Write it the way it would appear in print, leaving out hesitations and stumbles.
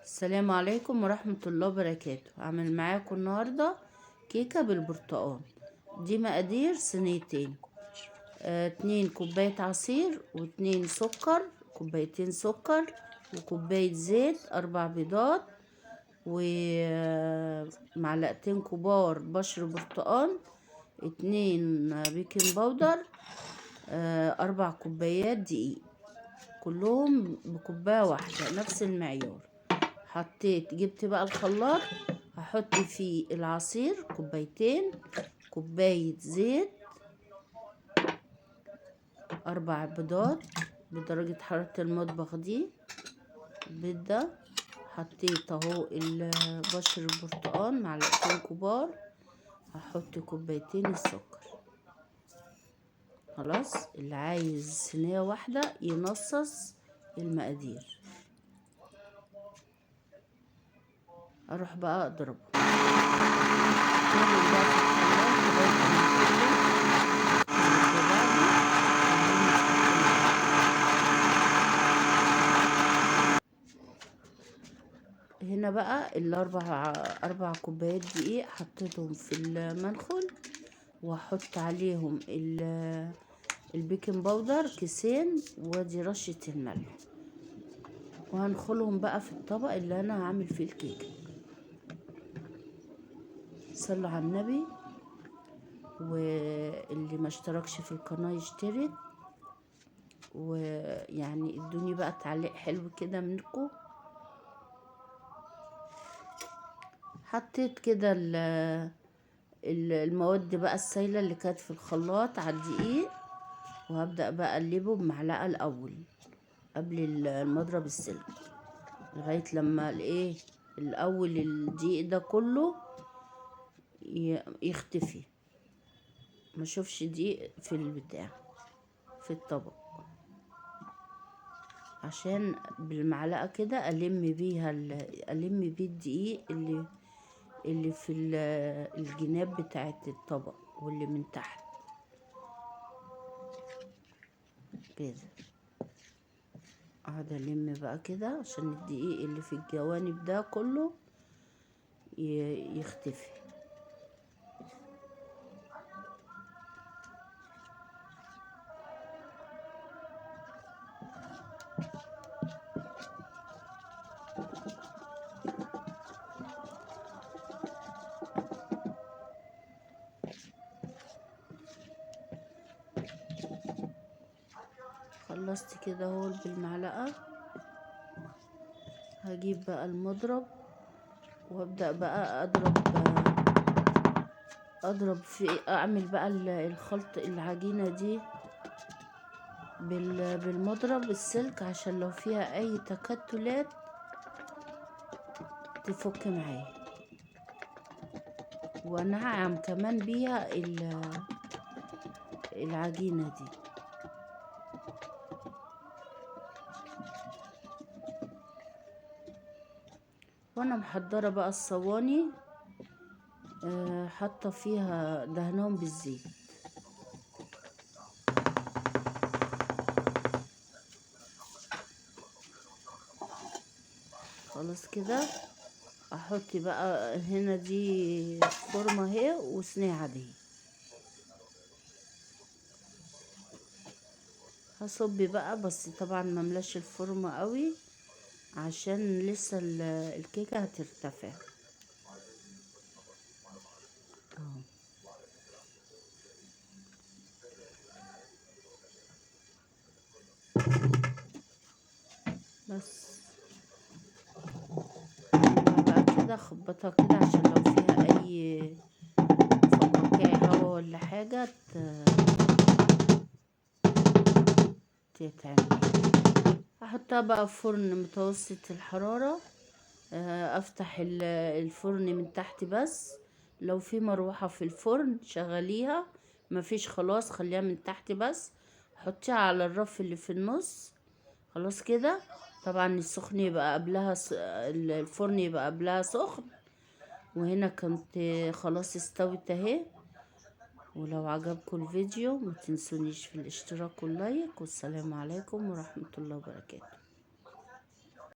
السلام عليكم ورحمة الله وبركاته. هعمل معاكم النهاردة كيكة بالبرتقال. دي مقادير صينيتين، 2 كوباية عصير، و2 سكر، كوبايتين سكر، وكوباية زيت، 4 بيضات، ومعلقتين كبار بشر برتقال، 2 بيكنج باودر، 4 كوبايات دقيق، كلهم بكوباية واحدة نفس المعيار. جبت بقى الخلاط، هحط فيه العصير كوبايتين، كوباية زيت، 4 بيضات بدرجة حرارة المطبخ دي البيض ده. حطيت اهو بشر البرتقال معلقتين كبار، هحط كوبايتين السكر. خلاص، اللي عايز صينية واحدة ينصص المقادير. اروح بقى اضربه بقى في الخلاط لغاية ما كله ببعضه. هنا بقى 4 كوبايات دقيق حطيتهم في المنخل، وهحط عليهم البيكنج باودر كيسين، وادي رشة الملح، وهنخلهم بقى في الطبق اللي انا هعمل فيه الكيكة. صلوا على النبي، واللي ما اشتركش في القناة يشترك، ويعني ادوني بقى تعليق حلو كده منكم. حطيت كده المواد بقى السايلة اللي كانت في الخلاط على الدقيق، وهبدأ بقى اقلبه بمعلقة الاول قبل المضرب السلك، لغاية لما الاول الدقيق ده كله يختفي، ما اشوفش دقيق في البتاع في الطبق، عشان بالمعلقة كده الم بيها الم بيه الدقيق اللي في الجناب بتاعت الطبق واللي من تحت كده. اقعد الم بقى كده عشان الدقيق اللي في الجوانب ده كله يختفي. خلصت كده اهو بالمعلقة. هجيب بقى المضرب وابدأ بقى اضرب في، اعمل بقى الخلط العجينة دي بالمضرب السلك، عشان لو فيها اي تكتلات تفك معايا، وانعم كمان بيها العجينة دي. وانا محضرة بقى الصواني، حاطة فيها دهنهم بالزيت. خلاص كده احط بقى هنا دي فورمة اهي وصينية عادية. هصب بقى، بس طبعا ما املاش الفورمة قوي عشان لسه الكيكة هترتفع. اهو بس بقى كده اخبطها كده عشان لو فيها اي فقاقيع هوا ولا حاجة تتعمل. هحطها بقى في فرن متوسط الحرارة، افتح الفرن من تحت بس، لو في مروحة في الفرن شغليها، مفيش خلاص خليها من تحت بس، حطيها على الرف اللي في النص. خلاص كده. طبعا السخن يبقى قبلها الفرن يبقى قبلها سخن. وهنا كنت خلاص استوت اهي. ولو عجبكم الفيديو ما تنسونيش في الاشتراك واللايك، والسلام عليكم ورحمة الله وبركاته.